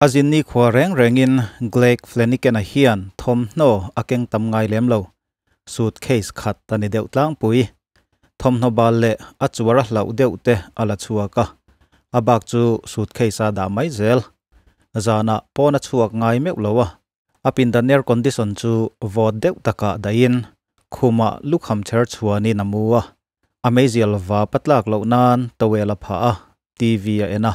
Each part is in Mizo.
A zin nikhua reng rengin Glegg Fleniken-a hian thawmhnaw a keng tam ngai lem lo. Suitcase khat a ni deuh tlangpui. Thawmhnaw bal leh a chuar a hlauh deuh te a la chhuak a, a bak chu suitcase a dah mai zel. Zanah pawn a chhuak ngai meuh lo a, a pindan air condition chu vawt deuh takah dahin khumah lukham chher chhuanin a mu a, a meizial vap a tlak loh nan towel a phah a, TV a en a.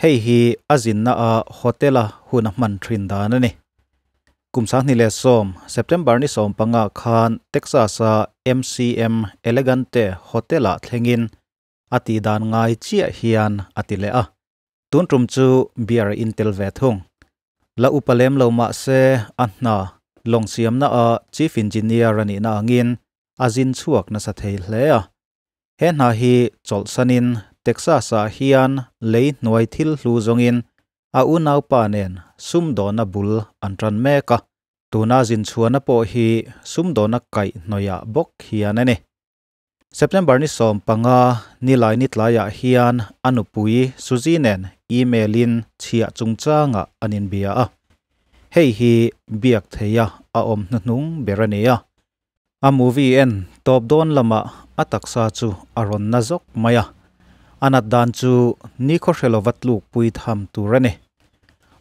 Hei hi a zinna a hotel a hun a hman thin dan a ni. Kum 2010 September ni 15 khan Texas a MCM Elegante Hotel ah thlengin a tih dan ngai chiah hian a ti leh a. Tun tum chu beer a in tel ve thung. La upa lem lo mah se a hna lawng siamna a Chief Engineer a nihna angin a zin chhuak nasa thei hle a. He hna hi chawlhsanin Texas-ah hian lei hnuai thil hlu zawngin a unaupa nen sumdawna bul an tan mek a, tuna zinchhuahna pawh hi sumdawna kaih hnawihah bawk hian a ni. September ni 15 nilai ni tlaiah hian a nupui Suzy nen email-in chhiah chungchangah an inbia a, hei hi biak theia a awm hnuhnung ber a ni a. A movie en tawp dawn lamah a taksa chu a rawn na zawk mai a, a nat dan chu nikhaw hre lova tluk pui tham tur a ni.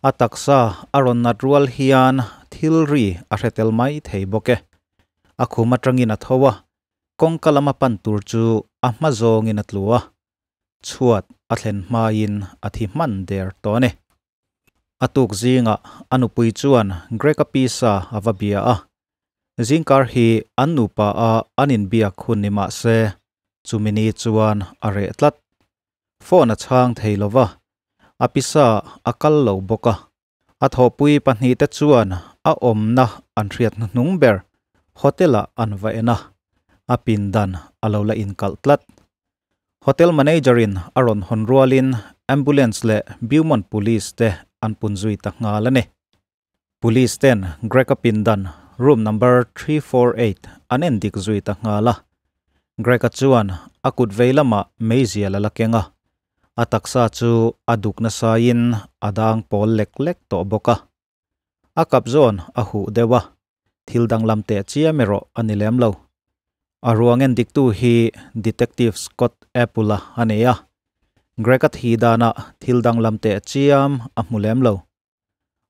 A taksa a rawn nat rual hian thil ri a hre tel mai thei bawk e. A khum atangin a tho a, kawngka lama pan tur chu a hma zawngin a tlu a, chhuat a thlen hmain a thi hman der tawh a ni. A tuk zingah a nupui chuan Greg-a pisa a va bia a, zingkar hi an nupa a an inbiak hun ni mah se, chumi ni chuan a reh tlat. Phone a chhang thei lo va, a pisa a kal lo bawk a. A thawhpui pahnihte chuan a awmna an hriat hnuhnung ber hotel-ah an va en a, a pindan a lo la inkalh tlat. Hotel manager-in a rawn hawn rualin ambulance leh Beaumont Police te an pun zui ta nghal a ni. Police ten Greg-a pindan room number 348 an en dik zui ta nghal a. Greg-a chuan a kut vei lamah meizial a la keng a, a taksa chu a duk nasain a dang pawl lek lek tawh bawk a. A kap zawn a huh deuh a, thil danglam teh chiam erawh a ni lem lo. A ruang en diktu hi Detective Scott Apple-a a ni a, Greg-a thi danah thil danglam teh chiam a hmu lem lo.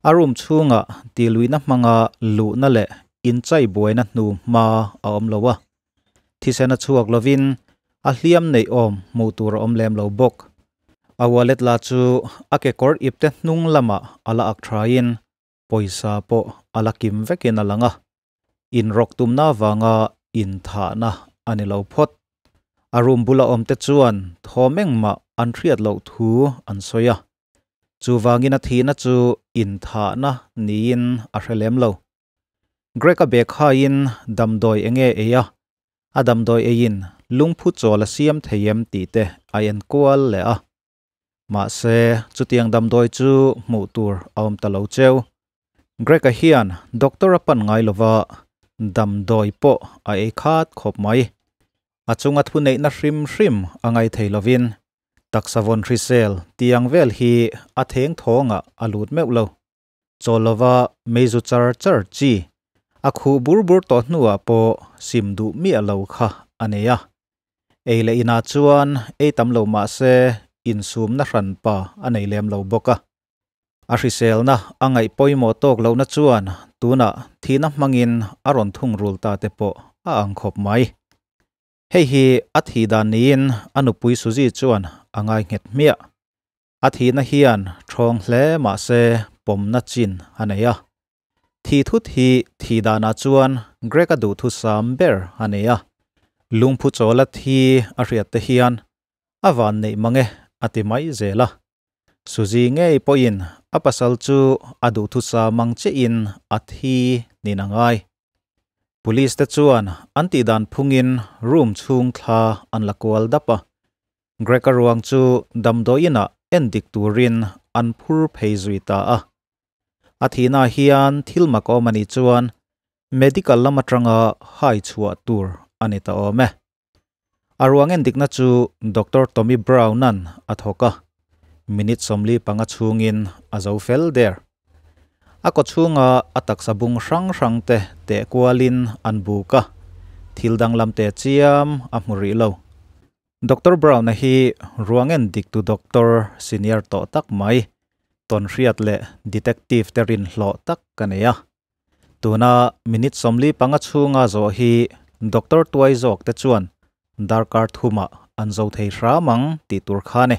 A room chhungah tiluihna hmanga luhna leh inchai buaina hnu hma a awm lo a, Thisen a chhuak lovin a hliam neih awm hmuh tur a awm lem lo bawk. A wallet la chu a kekawr ipte hnung lamah a la ak thain pawisa pawh a la kim vekin a lang a. Inrawk tumna avanga inthahna a ni lo phawt. A room bula awmte chuan thawm engmah an hriat loh thu an sawi a. Chuvangin a thihna chu inthahna niin a hre lem lo. Greg-a bag haiin damdawi enge ei a, a damdawi eiin lungphu chawl a siam thei em tih te a en kual leh a. Mahse, chutiang damdawi chu hmuh tur a awm ta lo cheu. Greg-a hian doctor a pan ngai lova, damdawi pawh a ei khat khawp mai. A chunga thuneihna hrim hrim a ngai thei lovin, taksa vawn hrisel tiang vel hi a theng thawngah a lut meuh lo. Chawl lova meizu char char chi a khuh bur bur tawh hnuah pawh sim duh miah lo kha a nei a. Ei leh inah chuan ei tam lo mah se insumna hranpa a nei lem lo bawk a. A hriselna a ngaih pawimawh tawk lohna chuan tunah thihna hmangin a rawn thungrul ta te pawh a ang khawp mai. Hei hi a thih dan niin a nupui Suzy chuan a ngai nghet hmiah. A thihna hian ṭhawng hle mah se pawmna chin a nei a. Thih thut hi thih danah chuan Greg-a duhthusam ber a ni a. Lungphu chawla thi a hriat te hian a van neih mang e a ti mai zel a. Suzy ngei pawhin a pasal chu a duhthusam ang chiahin a thi niin a ngai. Police te chuan an tihdan phungin room chhung thla an la kual dap a. Greg-a ruang chu damdawiinah en dik turin an phur phei zui ta a. A thihna hian thil mak awm a nih chuan medical lam atanga hai chhuah tur a ni ta awm e. A ruang en dikna chu Doctor Tommy Brown-a'n a thawk a. minute 45 chhungin a zo fel der. A kawchhunga a taksa bung hrang hrang te teh kualin an buk a, thil danglam teh chiam a hmu rih lo. Doctor Brown-a hi ruang en diktu doctor senior tawh tak mai, tawnhriat leh detective te rinhlawh tak a nei a. Tuna minute 45 chhunga zawh hi doctor tuai zawk te chuan darkar thumah an zo thei hram ang tih tur kha a ni.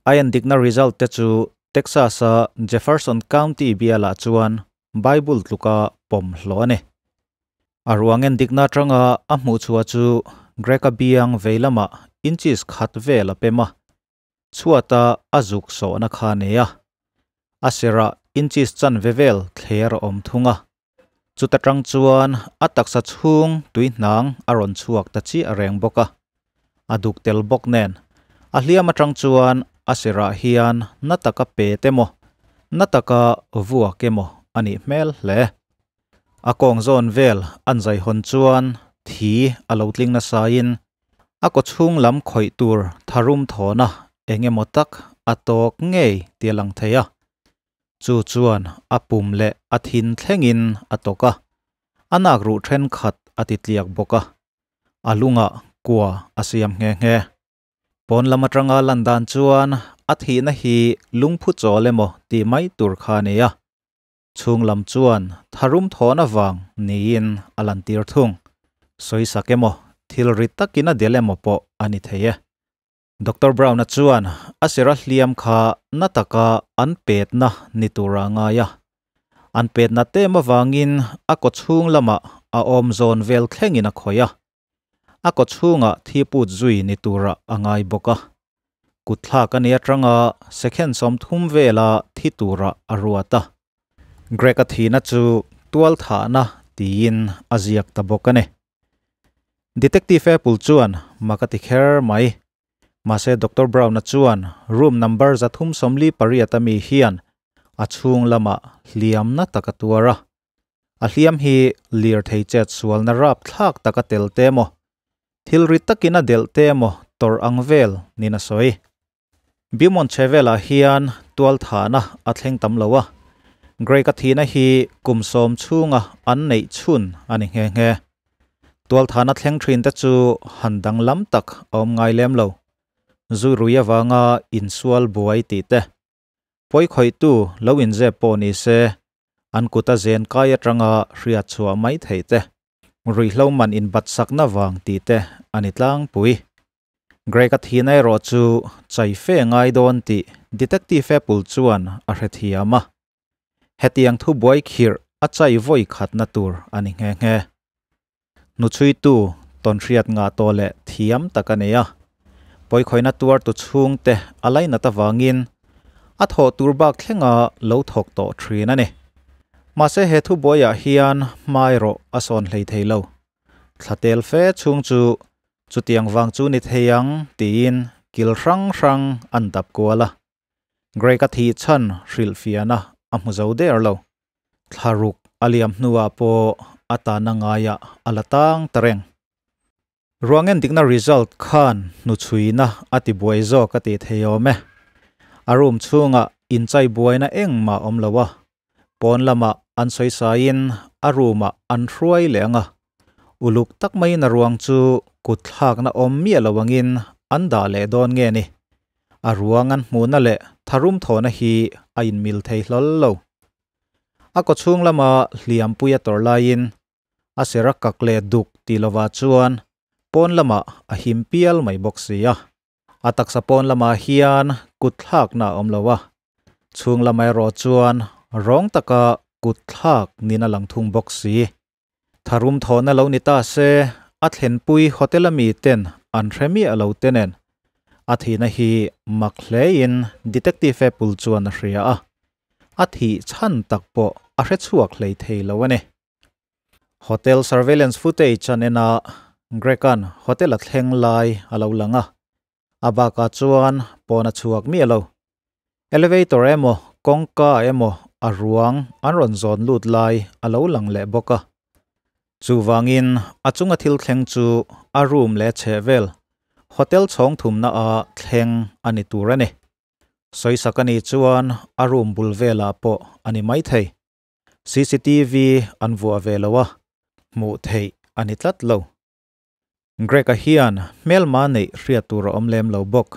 A endikna result te chu Texas-a Jefferson County bialah chuan Bible tluka pawm hlawh a ni. A ruang endikna atanga a hmuhchhuah chu Greg-a biang vei lamah inches khat vel a pem a, chhuata a zuk sawhna kha a nei a. A serah inches chanve vel thler a awm thung a. Chuta tang chuan a taksa chhung tui hnang a rawn chhuak ta chiah reng bawk a. A duk tel bawk nen, a hliam atang chuan a serah hian na taka pet emaw, na taka vuak emaw a nih hmel hle. A kawng zawn vel an zai hawn chuan thi a lo tling nasain a kawchhung lam khawih tur tharum thawhna eng emaw tak a tawk ngei tih a lang thei a. Chu chuan a pum leh a thin thlengin a tawk a, a nak ruh thenkhat a ti tliak bawk a, a lungah kua a siam nghe nghe. Pawn lam atanga lan dan chuan a thihna hi lungphu chawl emaw tih mai tur kha a ni a. Chhung lam chuan tharum thawn avang niin a lantir thung. Sawisak emaw, thil ri takin a del emaw pawh a ni thei e. Doctor Brown-a chuan a sera hliam kha na taka an petna ni tura a ngai a. An petna tem avangin a kawchhung lamah a awm zawn vel thlengin a khawih a. A kawchhungah thiput zui ni tura a ngai bawk a. Kutthlak a ni atanga second 30 vela thi tura a ruat a. Greg-a thihna chu tualthahna tiin a ziak ta bawk a ni. Detective Apple chuan mak a ti kher mai. Mahse Doctor Brown-a chuan room number 348 ami hian a chhung lamah hliamna tak a tuar a. A hliam hi lirthei chet sualna rapthlak tak a tel te emaw, thil ri takin a delh te emaw tawrh ang vel niin a sawi. Beaumont chhevelah hian tualthahna a thleng tam lo a, Greg-a thihna hi kum 10 chhunga an neih chhun a ni nghe nghe. Tualthahna thleng thin te chu han danglam tak a awm ngai lem lo. Zui rui avanga insual buai tih te, pawi khawihtu lo inzep pawh ni se, an kuta zen kai atanga hriat chhuah mai theih te, ruihhlo man inbatsakna vang tih te a ni tlangpui. Greg-a thihna erawh chu chai fe ngai dawn tih Detective Apple chuan a hrethiam a. Hetiang thu buai khirh a chai vawi khatna tur a ni nghe nghe. Hnuchhuitu tawnhriat ngah tawh leh thiam tak a nei a. Pawikhawihna tuartu chhungte a lainat avangin a thawh tur bak thlenga lo thawk tawh thin a ni. Mahse he thu buaiah hian hma erawh a sawn hlei thei lo. Thla tel fe chhung chu chutiang vang chu ni thei ang tiin kil hrang hrang an dap kual a. Greg-a thih chhan hrilhfiahna a hmu zo der lo. Thlaruk a liam hnuah pawh a tahna ngaiah a la tang ta reng. Ruang endikna result khan hnuchhuina a ti buai zawk a tih thei awm e. A room chhungah inchai buaina engmah awm lo a. Pawn lamah an sawisaiin a room-ah an hruai leh ang a. Uluk tak maiin a ruang chu kut thlakna awm miah lo angin an dah leh dawn nge ni. A ruang an hmuhna leh tharum thawhna hi a inmil thei hlawl lo. A kawchhung lama hliampui a tawrh laiin a sera kak leh duk tih lovah chuan pawn lamah a him pial mai bawk si a. A taksa pawn lamah hian kut thlakna a awm lo a, chhung lamah erawh chuan rawng taka kut thlak niin a lang thung bawk si. Tharum thawhna lo ni ta se, a thlenpui hotel a mi ten an hre miah lo te nen a thihna hi mak hlein Detective Apple chuan a hria a, a thih chhan tak pawh a hre chhuak hlei thei lo a ni. Hotel surveillance footage an en a, Greg-a'n hotel a thleng lai a lo lang a, a bakah chuan pawn a chhuak miah lo. Elevator emaw kawngka emaw a ruang an rawn zawn lut lai a lo lang leh bawk a. Chuvangin a chunga thil thleng chu a room leh chhehvel hotel chhawng thumna a thleng a ni tur a ni. Sawisak a nih chuan a room bul velah pawh a ni maithei. Cctv an vuah ve lo a, hmuh theih a ni tlat lo. Greg-a hian hmelma neih hriat tur a awm lem lo bawk.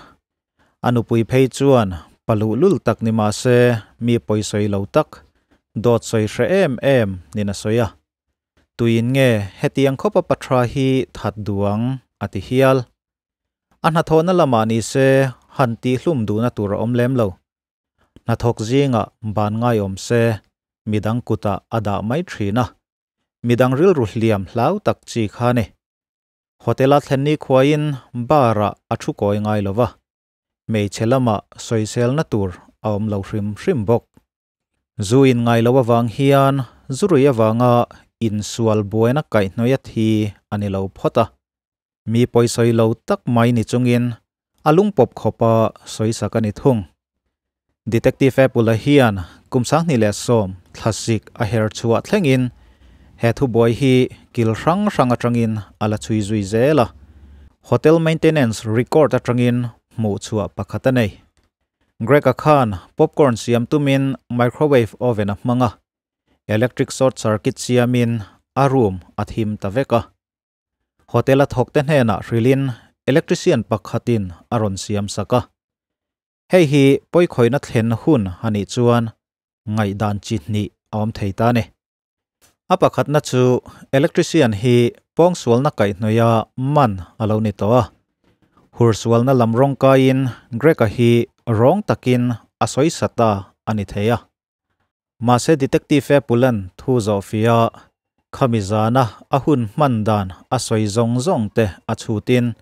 A nupui phei chuan pa luhlul tak ni mah se mi pawisawi lo tak, dawt sawi hre em em nin a sawi a. Tuin nge hetiang khawpa pa tha hi that duh ang? a ti hial. A hnathawhna lamah ni se han tihhlum duhna tur a awm lem lo. Hnathawk zingah ban ngai awm se midang kutah a dah mai thin a, midang rilru hliam hlau tak chi kha a ni. Hotel-a thlen ni khuaiin bar-ah a thu kawi ngai lo va, hmeichhe lamah sawiselna tur a awm lo hrim hrim bawk. Zu in ngai lo avang hian zurui avanga insual buaina kaihhnawih a thi a ni lo phawt a. Mi pawisawi lo tak mai ni chungin a lungpawp khawpa sawisak a ni thung. Detective Apple-a hian kum 2010 thlasik a her chhuah thlengin he thubuai hi kil hrang hrang atangin a la chhui zui zel a, hotel maintenance record atangin hmuh chhuah pakhat a nei. Greg-a khan popcorn siam tumin microwave oven a hmang a, electric short circuit siamin a room a thim ta vek a. Hotel a thawkte hnenah hrilhin electrician pakhatin a rawn siam sak a. Hei hi pawikhawihna thlen hun a nih chuan ngaihdan chi hnih a awm thei ta a ni. A pakhatna chu electrician hi pawngsualna kaihhnawih a man a lo ni tawh a. Hursualna lam rawng kaiin Greg-a hi rawng takin a sawisa ta a ni thei a. Mahse Detective Apple-a'n thu zawhfiah a, khami zana a hun hman dan a sawi zawng zawng te a chhutin,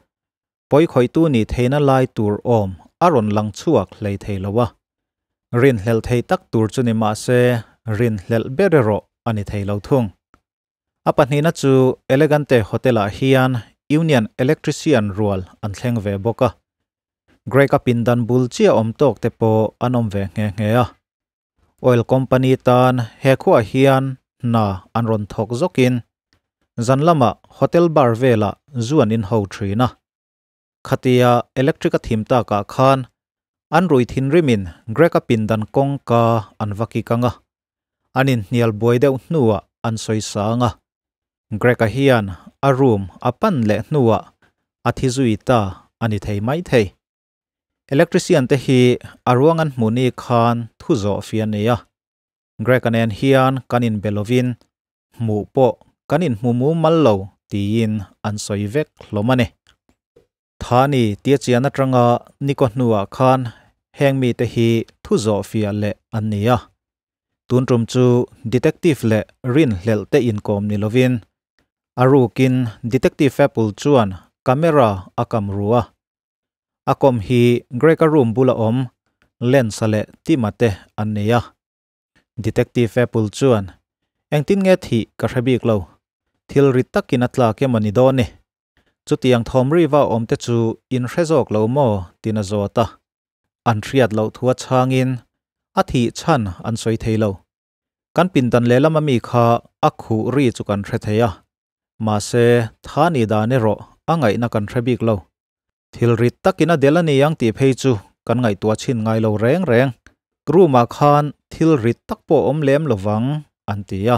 pawikhawihtu nih theihna lai tur awm a rawn lang chhuak hlei thei lo a. Rinhlelh thei tak tur chu ni mahse rinhlelh ber erawh a ni thei lo thung. A pahnihna chu Elegante Hotel-ah hian Union Electrician rual an thleng ve bawk a. Greg-a pindan bul chiah awm tawk te pawh an awm ve nghe nghe a. Oil company tan he khuaah hian hna an rawn thawk zawkin zan lamah hotel bar velah zu an inho thin a. Khatia electric a thim takah khan an rui thinrimin Greg-a pindan kawngka an va kik ang a, an inhnial buai deuh hnuah an sawi sang a. Greg-a hian a room a pan leh hnuah a thi zui ta a ni thei maithei. Electrician te hi a ruang an hmuh ni khan thu zawh fi a nei a. Greg-a nen hian kan inbe lovin hmuh pawh kan inhmu mumal lo tiin an sawi vek hlawm a ni. Thani tia chian atanga Niko hnuah khan heng mite hi thu zawh fiah leh an ni a. Tun tum chu detective leh rinhlelh te inkawm ni lovin a rukin Detective Apple chuan camera a kam ru a. A kawm hi Greg-a room bula awm Lance-a leh Tim-a te an ni a. Detective Apple chuan, Engtin nge thih ka hre bik lo. Thil rit takin a tlak em a ni dawn ni. Chutiang thawm riva awm te chu in hre zawk lo maw? tiin a zawt a. An hriat loh thu a chhangin a thih chhan an sawi thei lo. Kan pindan lehlam ami kha a khuh ri chu kan hre thei a. Mahse, tha nih dan erawh a ngaihna kan hre bik lo. Thil rit takin a del a ni ang tih phei chu kan ngaihtuah chhin ngai lo reng reng. Room-ah khan thil rit tak pawh a awm lem lo vang, an ti a.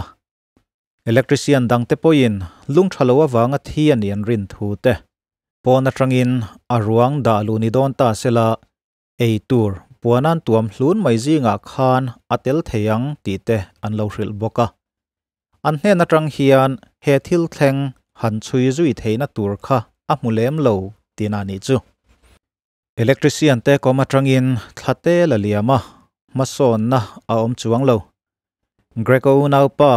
Electrician dangte pawhin lung tha lo avanga thi a nih an rin thu te. Pawn atangin a ruang dah luh ni dawn ta sela ei tur puanan tuam hlun mai zingah khan a tel thei ang tih te an lo hrilh bawk a. An hnen atang hian he thil thleng han chhui zui theihna tur kha a hmu lem lo tihna nih chu. Electrician te kawm atangin thla te la liam a, hmasawnna a awm chuang lo. Greg-a unaupa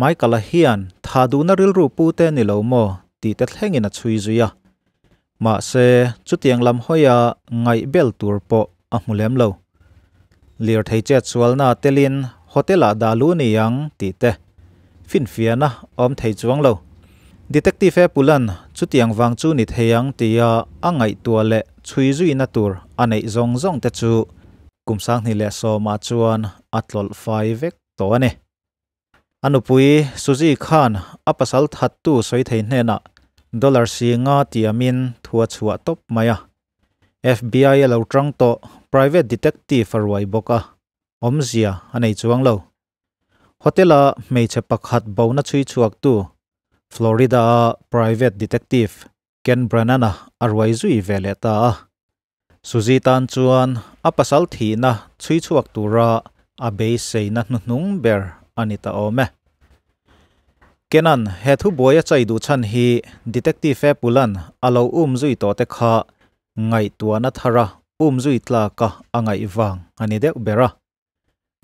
Michael-a hian tha duhna rilru pu te ni lo maw tih te thlengin a chhui zui a. Mahse, chutiang lam hawia ngaih bel tur pawh a hmu lem lo. Lirthei chet sualna telin hotel-ah dah lu ni ang tih te finfiahna a awm thei chuang lo. Detective Apple-a'n chutiang vang chu ni thei ang tia a ngaihtuah leh chhui zuina tur a neih zawng zawng te chu kum 2010 ah chuan a tlawlh fai vek tawh a ni. A nupui Suzy khan a pasal thattu sawi thei hnenah dollar si nga tiamin thu a chhuah tawp mai a. FBI a lo tang tawh Private detective a ruai bawk a, awmzia a nei chuang lo. Hotel-a hmeichhe pakhat bona chhui chhuaktu Florida-a private detective Ken Brennan-a a ruai zui ve leh ta a. Suzy tan chuan a pasal thihna chhui chhuak tura a beiseina hnuhnung ber a ni ta awm e. Kenan he thu buai a chai duh chhan hi Detective Apple-a'n a lo um zui tawh te kha ngaihtuahna thara um zui tlaka a ngaih vang a ni deuh ber a.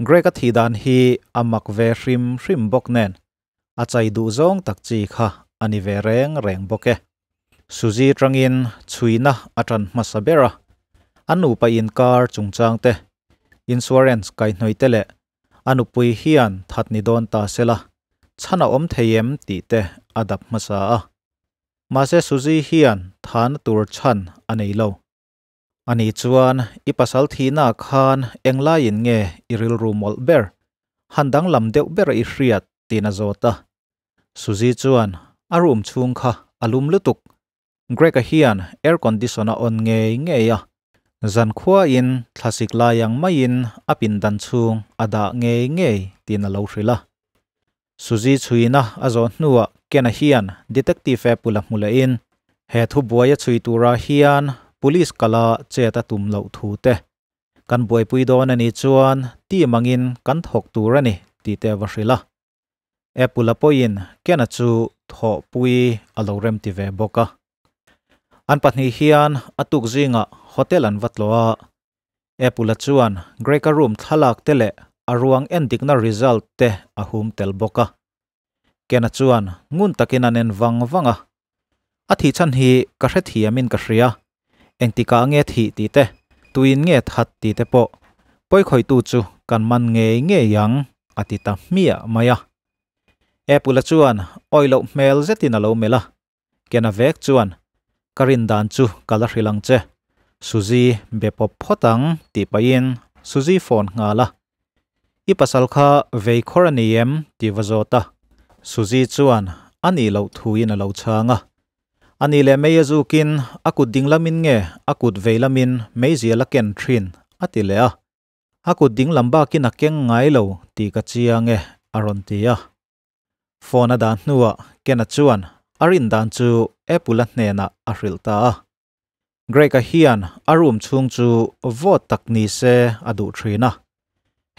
Greg-a thih dan hi a mak ve hrim hrim bawk nen a chai duh zawng tak chi kha a ni ve reng reng bawk e. Suzy tangin chhuina a tan hmasa ber a, a nupa inkar chungchang te, insurance kaihhnawih te leh a nupui hian that ni dawn ta sela, chhan a awm thei em tih te a dap hmasa a. Mahse Suzy hian thana tur chhan a nei lo. Ani chuan i pasal thihnaah khan englaiin nge i rilru mawlh ber? Han danglam deuh ber i hriat tiin a zawt a. Suzy chuan a room chhung kha a lum lutuk. Greg-a hian air condition a on ngei ngei a, zankhuain thlasik lai ang maiin a pindan chhung a dah ngei ngei tiin a lo hrilh a. Suzy chhuina a zawh hnuah Ken-a hian Detective Apple a hmu lehin he thubuai a chhui turah hian Police kala chet a tum loh thu te kan buaipui dawn a nih chuan team angin kan thawk tur a ni tih te a va hrilh a. Apple-a pawhin Ken-a chu thawhpui a lo remti ve bawk a. An pahnih hian a tuk zingah hotel an va tlawh a, Apple-a chuan Greg-a room thlalak te leh a ruang endikna result te a hum tel bawk a. Ken-a chuan ngun takin a nen vang vang a, A thih chhan hi ka hrethiamin ka hria, engtikah nge thih tih te, tuin nge that tih te pawh pawikhawihtu chu kan man ngei ngei ang, a ti ta hmiah mai a. Apple-a chuan awih loh hmel zetin a lo melh a, Ken-a vek chuan, Ka rin dan chu ka la hrilh ang che, Suzy be pawp phawt ang, tih pahin Suzy phone nghal a. I pasal kha vei khawr a ni em? tih va zawt a. Suzy chuan a nih loh thuin a lo chhang a. A nih leh mei a zukin a kut ding lamin nge a kut vei lamin meizial a ken thin? a ti leh a. A kut ding lam bakin a keng ngai lo tih ka chiang e, a rawn ti a. Phone a dah hnuah Ken-a chuan a rin dan chu Apple-a hnenah a hrilh ta a. Greg-a hian a room chhung chu vawt tak ni se a duh thin a,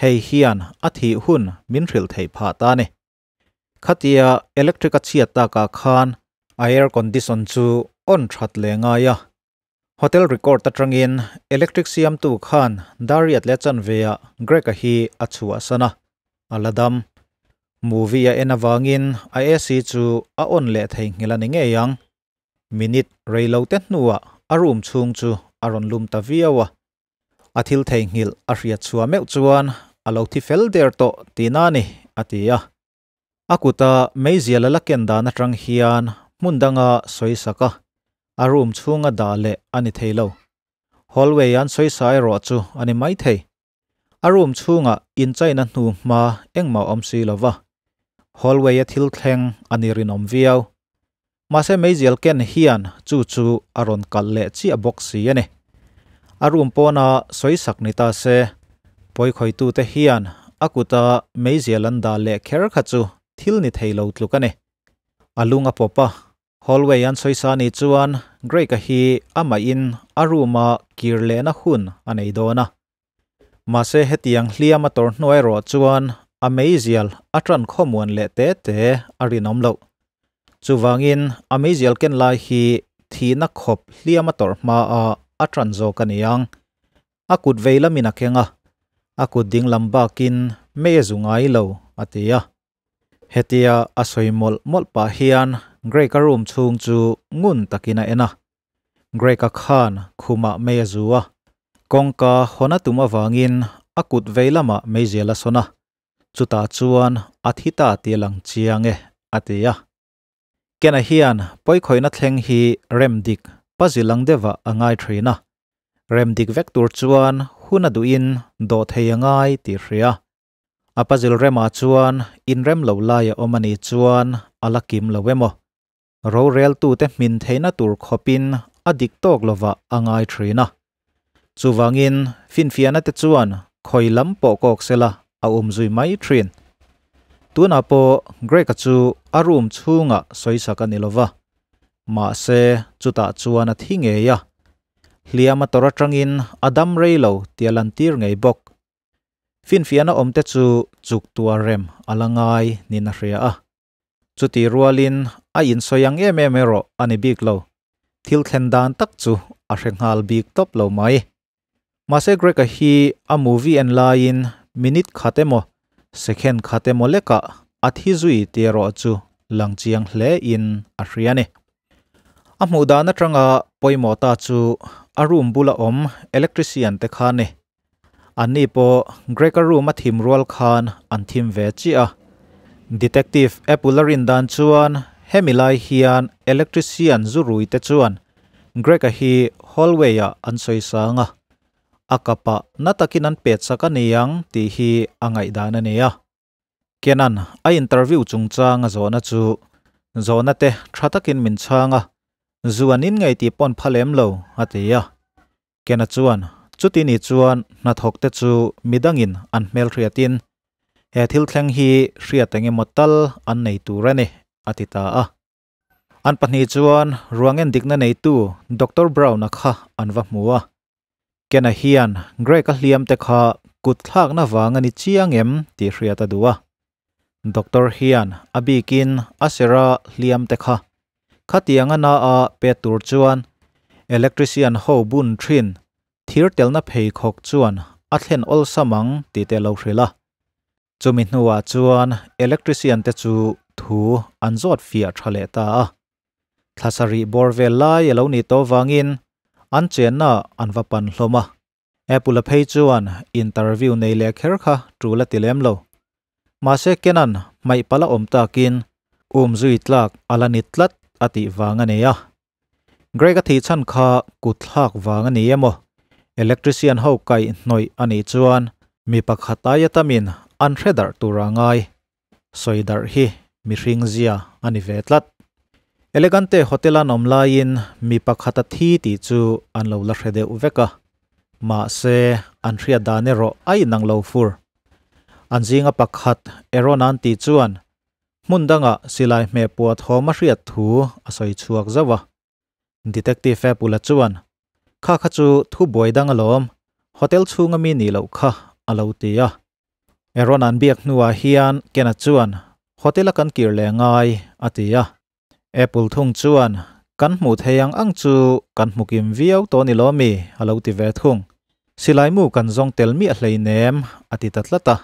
hei hian a thih hun min hrilh theih phah ta a ni. Khatia electric a chhiat takah khan a air condition chu on that leh ngai a. Hotel record atangin electric siamtu khan Dariat leh chanveah Greg-a hi a chhuahsan a, a la dam. Movie a en avangin a AC chu a on leh theihnghilh a ni ngei ang. Minute reilote hnuah a room chhung chu a rawn lum ta viau a. A thil theihnghilh a hriat chhuah meuh chuan a lo thi fel der tawh tihna a ni, a ti a. A kuta meizial a la ken dan atang hian hmun danga sawi sak a, a room chhunga dah leh a ni thei lo. Hallway an sawi sa erawh chu a ni mai thei. A room chhungah inchaina hnu hma engmah awm si lo va, hallway a thil thleng a ni rinawm viau. Mahse meizial ken hian chu chu a rawn kalh leh chiah bawk si a ni. A room pawna sawi sak ni ta se, pawikhawitute hian a kuta meizial an dah leh kher kha chu thil ni thei lo tluk a ni. A lung a pawp a, Hallway an sawisa ni chuan Greg-a hi amahin a room-a kir lehna hun a nei dawn a. Mahse hetiang hliam a tawr hnuai erawh chuan a meizial a tan khawmuan leh te te a rinawm loh. Chuvangin a meizial ken lai hi thihna khawp hliam a tawrh hmaah a tan zawk a ni ang. A kut vei lamin a keng a, a kut ding lam bakin mei a zu ngai lo, a ti a. Hetia a sawi mawlh mawlh pah hian Greg-a room chhung chu ngun takin a en a. Greg-a khan khumah mei a zu a, kawngka hawn a tum avangin a kut vei lamah meizial a sawn a, chutah chuan a thi ta tih a lang chiang e, a ti a. Ken-a hian pawikhawihna thleng hi rem dik puzzle ang deuhah a ngai thin a, rem dik vek tur chuan hun a duhin dawh thei a ngai tih hria. A puzzle remah chuan inrem lo lai a awm a nih chuan a la kim lo emaw? Roreltute hmin theihna tur khawpin a dik tawk lovah a ngai thin a. Chuvangin finfiahna te chuan khawi lam pawh kawk sela a um zui mai thin. Tunah pawh Greg-a chu a room chhungah sawisak a ni lova, mahse chutah chuan a thi ngei a. Hliam a tawrh atangin a dam rei lo tih a lantir ngei bawk. Finfiahna awmte chu chuk tuar rem a la ngai niin a hria a. Chutih rualin a insawi ang em em erawh a ni bik lo. Thil thlen dan tak chu a hre nghal bik tawp lo mai. Mahse Greg-a hi a movie en laiin minute khat emaw second khat emaw lekah a thi zui tih erawh chu lang chiang hle in a hria a ni. A hmuh dan atanga pawimawh ta chu a room bula awm electrician te kha a ni. Anni pawh Greg-a room a thim rual khan an thim ve chiah a. Detective Apple a rin dan chuan hemi lai hian electrician zu rui te chuan Greg-a hi hallway ah an sawi sang a, a kapah na takin an pet sak a ni ang tih hi a ngaihdan a ni a. Kenan a interview chungchang a zawhna chu zawhna te tha takin min chhang a, zu an in ngei tih pawn pha lem lo a ti a. Kena chuan, Chuti ni chuan hnathawk te chu midangin an hmelhriatin he thil thleng hi hriat eng emaw tal an nei tur a ni, a ti ta a. An pahnih chuan ruang endikna neitu Doctor Brown-a kha an va hmu a. Kena hian Greg-a hliam te kha kut thlakna vang a ni chiang em tih hriat a duh a. Doctor hian a bikin a sera hliam te kha Khatiang a na a pe tur chuan electrician ho bun thin thir telna pheikhawk chuan a thlen awlsam ang tih te lo hrilh a. Chumi hnuah chuan electrician te chu thu an zawt fiah tha leh ta a. Thla sarih bawr vel lai a lo nih tawh vangin an chenna an va pan hlawm a. Apple-a phei chuan interview nei leh kher kha tul a ti lem lo. Mahse Kenan hmaih pala awm takin um zui tlak a la ni tlat a tih vang a nei a. Greg-a thih chhan kha kut thlak vang a ni emaw, electrician ho kaih hnawih a nih chuan mi pakhat aia tamin an hre darh tur a ngai. Sawi darh hi mihring zia a ni ve tlat. Elegante Hotel an awm laiin mi pakhat a thi tih chu an lo la hre deuh vek a. Mahse, an hriat dan erawh a inang lo fur. An zinga pakhat Aaron an tih chuan hmun dangah silai hmeh puah thawm a hriat thu a sawi chhuak zauh a. Detective Apple-a chuan, Kha kha chu thu buai dang alawm, hotel chhunga mi nih loh kha, a lo ti a. Aaron an biak hnuah hian Ken-a chuan, Hotel-a kan kir leh ngai, a ti a. Apple thung chuan, Kan hmuh thei ang ang chu kan hmu kim viau tawh ni lawm mi, a lo ti ve thung. Silai mu kan zawng tel miah hleinem, a ti ta tlat a.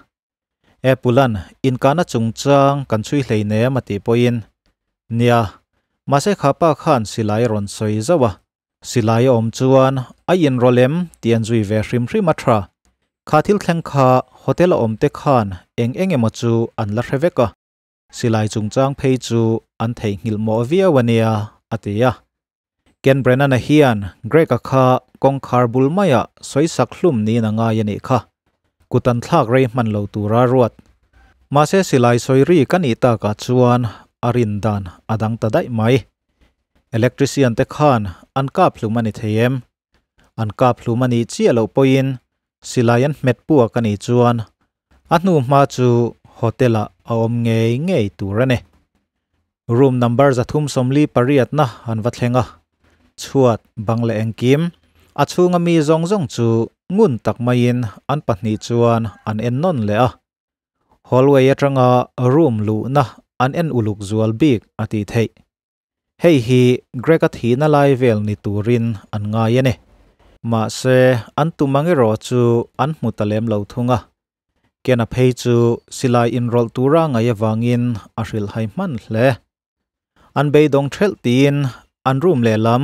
Apple-a'n inkahna chungchang kan chhui hleinem a tih pawhin, Nia, mahse kha pa khan silai a rawn sawi zauh a, silai a awm chuan a inrawlh em tih an zui ve hrim hrim a tha. Kha thil thleng kha hotel a awmte khan eng eng emaw chu an la hre vek a, silai chungchang phei chu an theihnghilh mawh viau a nia, a ti a. Ken Brennan-a hian Greg-a kha kawngkhar bul maiah sawisak hlum niin a ngai a nih kha. Kut an thlak rei hman lo tura ruat. Mahse silai sawi ri ka nih takah chuan a rin dan a dang ta daih mai. Electrician te khan an kap hlum a ni thei em? An kap hlum a nih chiah loh pawhin silai an hmet puak a nih chuan a hnu hma chu hotel-ah a awm ngei ngei tur a ni. Room number 348 na an va thleng a, chhuat, bang leh engkim, a chhunga mi zawng zawng chu ngun tak maiin an pahnih chuan an en nawn leh a. Hallway atanga room luhna an en uluk zual bik a tih theih. Hei hi Greg-a thihna lai vel ni turin an ngai a ni. Mahse, an tum ang erawh chu an hmu ta lem lo thung a. Ken-a phei chu silai inrawlh tura ngaih avangin a hrilhhai hman hle. An beidawng thelh tiin an room lehlam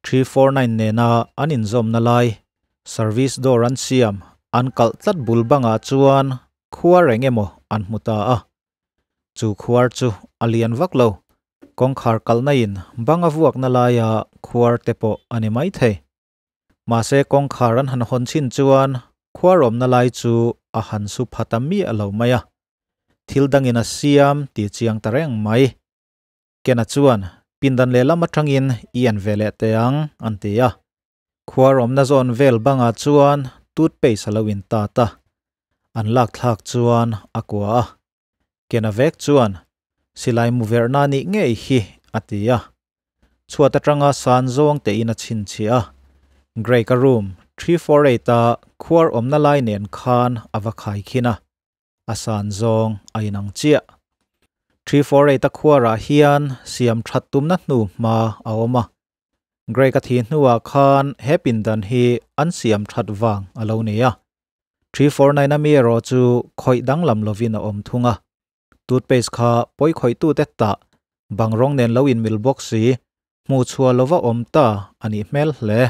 349 nena an inzawmna lai service door an siam an kalh tlat bul bangah chuan khuar eng emaw an hmu ta a. Chu khuar chu a lian vak lo, kawngkhar kalhna in bang a vuakna laia khuar te pawh a ni maithei. Mahse kawngkhar an han hawn chhin chuan khuar awmna lai chu a han su pha ta miah lo mai a. Thil dangin a siam tih chiang ta reng mai. Kena chuan pindan lehlam atangin i en ve leh teh ang an ti a. Khuar awmna zawn vel bangah chuan toothpaste a lo in tat a, an lak thlak chuan a kua a. Kena vek chuan, Silai mu verhna nih ngei hi, a ti a. Chhuat atanga san zawng tein a chhinchhiah a. Greg-a room 348 a khuar awmna lai nen khan a va khai khin a, a san zawng a inang chiah. 348 a khuarah hian siam that tumna hnu hma a awm a. Greg-a thi hnuah khan he pindan hi an siam that vang a lo ni a. 349 a mi erawh chu khawih danglam lovin a awm thung a. Toothpaste kha pawi khawihtute tah bang rawng nen lo inmil bawk si, hmuh chhuah lova awm ta a nih hmel hle.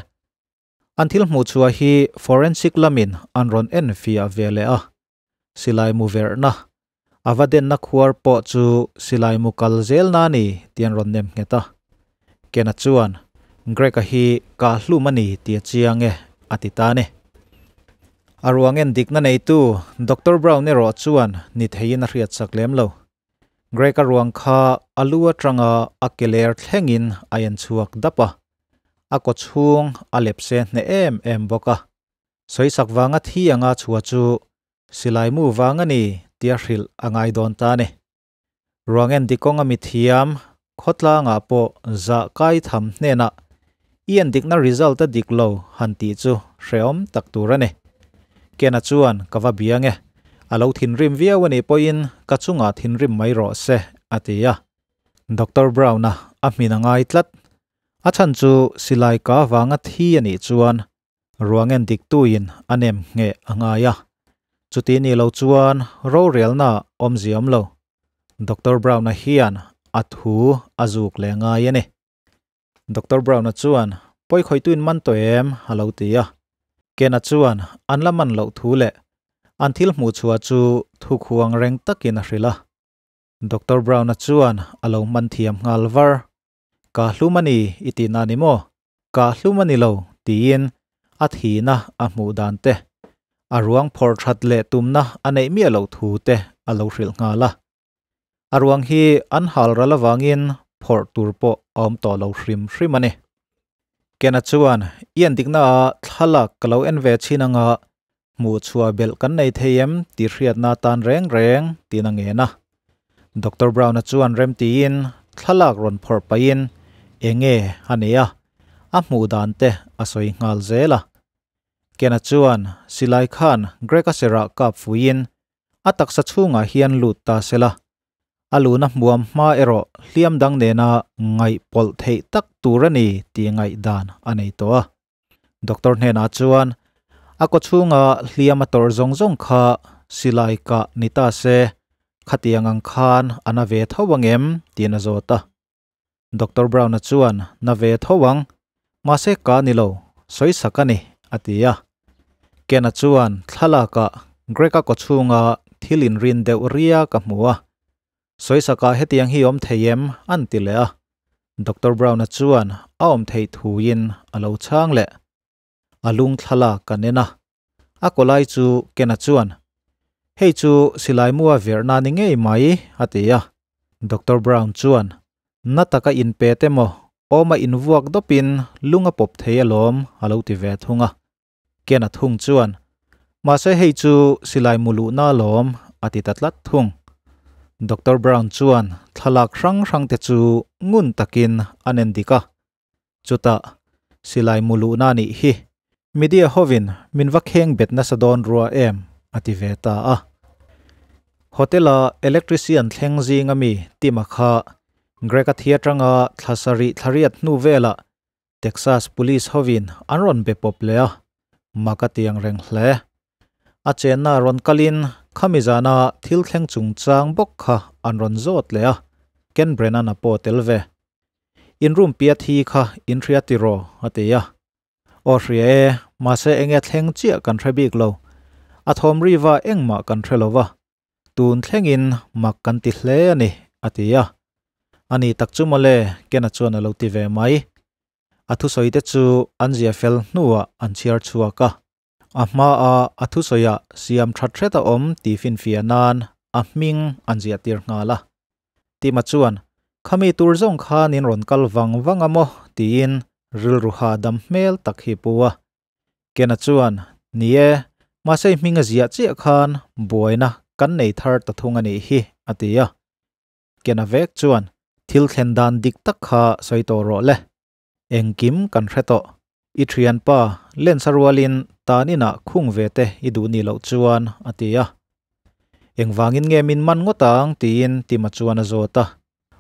An thil hmuh chhuah hi forensic lamin an rawn en fiah ve leh a. Silai mu verhna, a va denna khuar pawh chu silai mu kal zel na ni tih an rawn nem nghet a. Kena chuan, Greg-a hi kah hlum a ni tih a chiang e, a ti ta a ni. A ruang en dikna neitu Doctor Brown erawh chuan ni theiin a hriatsak lem lo. Greg-a ruang kha a lu atanga a ke ler thlengin a en chhuak dap a, a kaw chhung a lepse hneh em em bawk a. Sawisak vanga thi anga chhuah chu silai mu vang a ni tia hrilh a ngai dawn ta a ni. Ruang en dikawnga mithiam khawtlangah pawh zah kai tham hnenah i en dikna result a dik lo han tih chu hrehawm tak tur a ni. Kena chuan ka va biang e, a lo thinrim viau a nih pawhin ka chungah thinrim mai rawh se a ti a. Doctor Brown-a a hmin a ngai tlat. A chhan chu silai ka vanga thi a nih chuan Ruang en diktuin a nem ngheh a ngai a, chuti ni lo chuan rorelna awmzia awm lo. Doctor Brown-a hian a thu a zuk leh ngai a ni. Doctor Brown-a chuan, Pawi khawihtuin man tawh em? a lo ti a. Ken-a chuan an la man loh thu leh an thil hmuh chhuah chu thukhuang reng takin a hrilh a. Doctor Brown-a chuan a lo hman thiam nghal var. Ka hlum a ni i tih na ni maw? Ka hlum a ni lo tiin a thihna a hmuh dan te, a ruang phawrh that leh tumna a neih miah loh thu te a lo hrilh nghal a. A ruang hi an hal ral avangin phawrh tur pawh a awm tawh lo hrim hrim a ni. Kena chuan i en dikna ah thlalak ka lo en ve chin anga hmuh chhuah belh kan nei thei em tih hriatna atan reng reng tiin a ngen a. Doctor Brown-a chuan remtiin thlalak rawn phawrh pahin enge a nei a, a hmuh dan te a sawi nghal zel a. Kena chuan silai khan Greg-a serah kap fuiin a taksa chhungah hian lut ta sela, a luna hmuam hma erawh hliam dang nena ngaih pawlh theih tak tur a ni tih ngaihdan a nei tawh a. Doctor hnenah chuan a kawchhunga hliam a tawrh zawng zawng kha silai kah ni ta se, khatiang ang khan a na ve tho ang em? tiin a zawt a. Doctor Brown-a chuan na ve tho ang, mahse ka ni lo, sawisak a ni, a ti a. Ken-a chuan thlalakah Greg-a kawchhunga thil inrin deuh ria ka hmu a, Sawisakah hetiang hi awm thei em? an ti leh a. Doctor Brown-a chuan a awm theih thuin a lo chhang leh. A lung thlalak kan en a. A kawlai chu Ken-a chuan, Hei chu silai mua verhna ni ngei mai, a ti a. Doctor Brown chuan, Na taka inpe te maw, awma invuak dawpin lung a pawp thei alawm, a lo ti ve thung a. Ken-a thung chuan, Mahse hei chu silai mu luhna alawm, a ti ta tlat thung. Doctor Brown chuan thlalak hrang hrang te chu ngun takin a nen dik a. Chutah, Silai mu luhna nih hi media hovin min va kheng bet nasa dawn rua em, a ti ve ta a. Hotel-a electrician thleng zinga mi Tim-a kha Greg-a thi atanga thla sarih thlariat hnu velah Texas Police hovin an rawn be pawp leh a, mak a ti ang reng hle. A chenna rawn kalin khami zana thil thleng chungchang bawk kha an rawn zawt leh a, Ken Brennan-a pawh tel ve. In room pia thi kha in hria tiraw? a ti a. Aw hria e, mahse enge thleng chiah kan hre bik lo. A thawm riva engmah kan hre lo va, Tun thlengin mak kan ti hle a ni, a ti a. A ni tak chu mawle, Ken-a chuan a lo ti ve mai. A thusawite chu an zia fel hnuah an chhiar chhuak a. A hmaa a thusawiah siam that hret a awm tih finfiah nan a hming an ziah tir nghal a. Tima chuan, Khami tur zawng khan in rawn kal vang vang a maw? tiin rilru hahdam hmel tak hi pu a. Ken-a chuan, Ni e, mahse i hming a ziah chiah khan buaina kan nei thar ta thung a nih hi, a ti a. Ken-a vek chuan, Thil thlen dan dik tak kha sawi tawh rawh le. Engkim kan hre tawh. I thianpa Lensa rualin tan inah khung ve te i duh nih loh chuan, a ti a. Engvangin nge min man ngawt ang tiin Tima chuan a zawt a.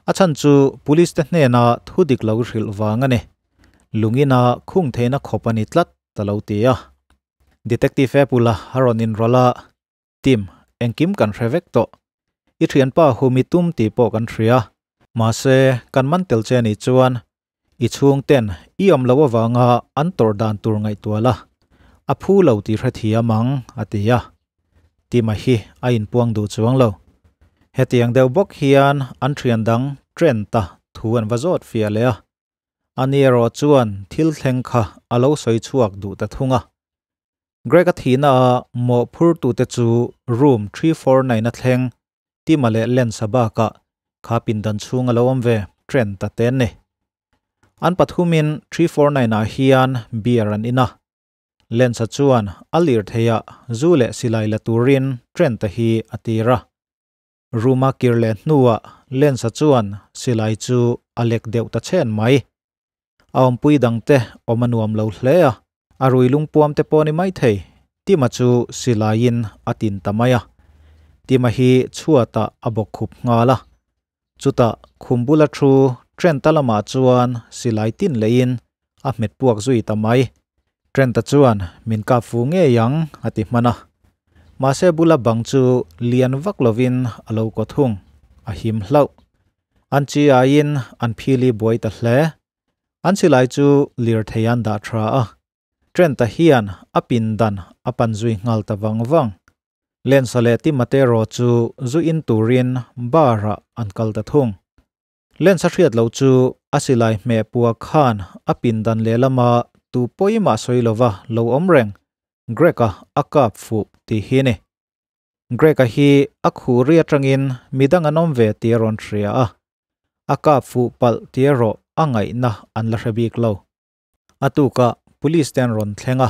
A chhan chu police te hnena thu dik lo hrilh vang a ni. Lungina khung theihna khawp a ni tlat ta lo ti a. Detective Apple-a a rawn inrawlh a, Tim, engkim kan hre vek tawh. I thianpa hum i tum tih pawh kan hria. Mahse, kan man tel che anih chuan i chhungten i awm loh avanga an tawrh dan tur ngaihtuah la, a phu lo tih hrethiam ang, a ti a. Tima hi a inpuang duh chuang lo. Hetiang deuh bawk hian an thian dang Trent-a thu an va zawt fiah leh a. Ani erawh chuan thil thleng kha a lo sawi chhuak duh ta thung a. Greg-a thihna-a mawhphurtute chu room 349 a thleng Tima leh Lance-a bakah kha pindan chhung a lo awm ve Trent-a te an ni. An pathumin 349-ah hian beer an in a. Lance-a chuan a lirtheiah zu leh silai la turin Trent-a hi a tir a. Room-a kir leh hnuah Lance-a chuan silai chu a lek deuh ta chhen mai. A awmpui dangte awm a nuam lo hle a, a rui lungpuam te pawh ni maithei, Tima chu silaiin a tin ta mai a. Tima hi chhuatah a bawk khup nghal a. Chutah khum bula thu Trent-a lamah chuan silai tin leiin a hmet puak zui ta mai. Trent-a chuan min kap fu ngei ang a ti hman a. Mahse bula bang chu lian vak lovin a lo kaw thung, a him hlauh. An chi aiin an phili buai ta hle. An silai chu lirthei an dah tha a. Trent-a hian a pindan a pan zui nghal ta vang vang. Lensa leh Timatero chu zu in turin bar-ah an kal ta thung. Lensa hriat loh chu a silai hmeh pua khan a pindan lehlama tu pawimah sawi lova lo awm reng Greg-a a kap fuh tih hi a ni. Greg-a hi a khuri atangin midang an awm ve tih a rawn hria a, a kap fuh palh tih erawh a ngaihna an la hre bik lo. A tukah police te an rawn thleng a,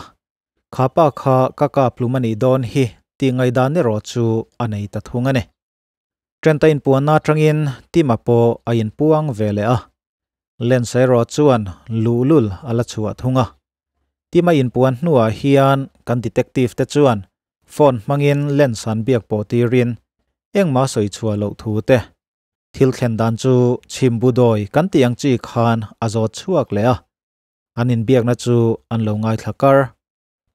kha pa kha ka kap hlum a nih dawn hi tih ngaihdan erawh chu a nei ta thung a ni. Trent-a inpuanna atangin Tim-a pawh a inpuang ve leh a, Lance erawh chuan luhlul a la chhuah thung a. Tim-a inpuan hnuah hian kan detective te chuan phone hmangin Lance an biak pawh tirin engmah sawi chhuah loh thu te, Thil thlen dan chu chhimbu dawi kan tih ang chi khan a zawt chhuak leh a, an inbiakna chu an lo ngaithla kar.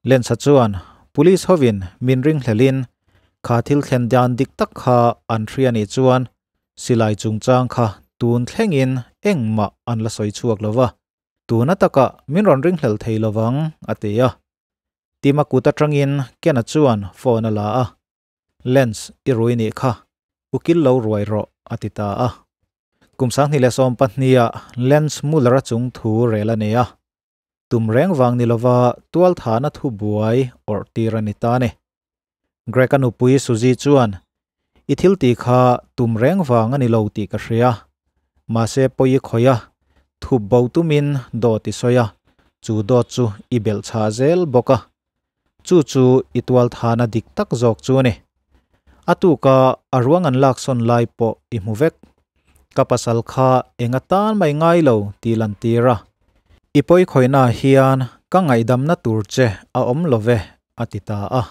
Lensa chuan Police hovin min ringhlelin kha thil thlen dan dik tak kha an hria nih chuan silai chungchang kha tun thlengin engmah an la sawi chhuak lo va, tuna takah min rawn ringhlel thei lovang a ti a. Tima kut atangin Ken-a chuan phone a la a, Lens i rui nih kha, ukil lo ruai rawh, a ti ta a. Kum 2012 ah Lens Muller-a chung thu rel a nei a. Tum reng vang ni lova tualthahna thu buai awrh tir a ni ta a ni. Greg-a nupui Suzy chuan, I thil tih kha tum reng vang a ni lo tih ka hria. Mahse pawi i khawih a, thup bo tumin dawt i sawi a, chu dawt chu i belh chhah zel bawk a. Chu chu i tualthana dik tak zawk chu a ni. A tuka a ruang an laksawn lai pawh i hmu vek. Ka pasal kha eng atan mai ngai lo tih lantir a. I pawikhawihnaah hian ka ngaihdamna tur che a awm lo ve, a ti ta a.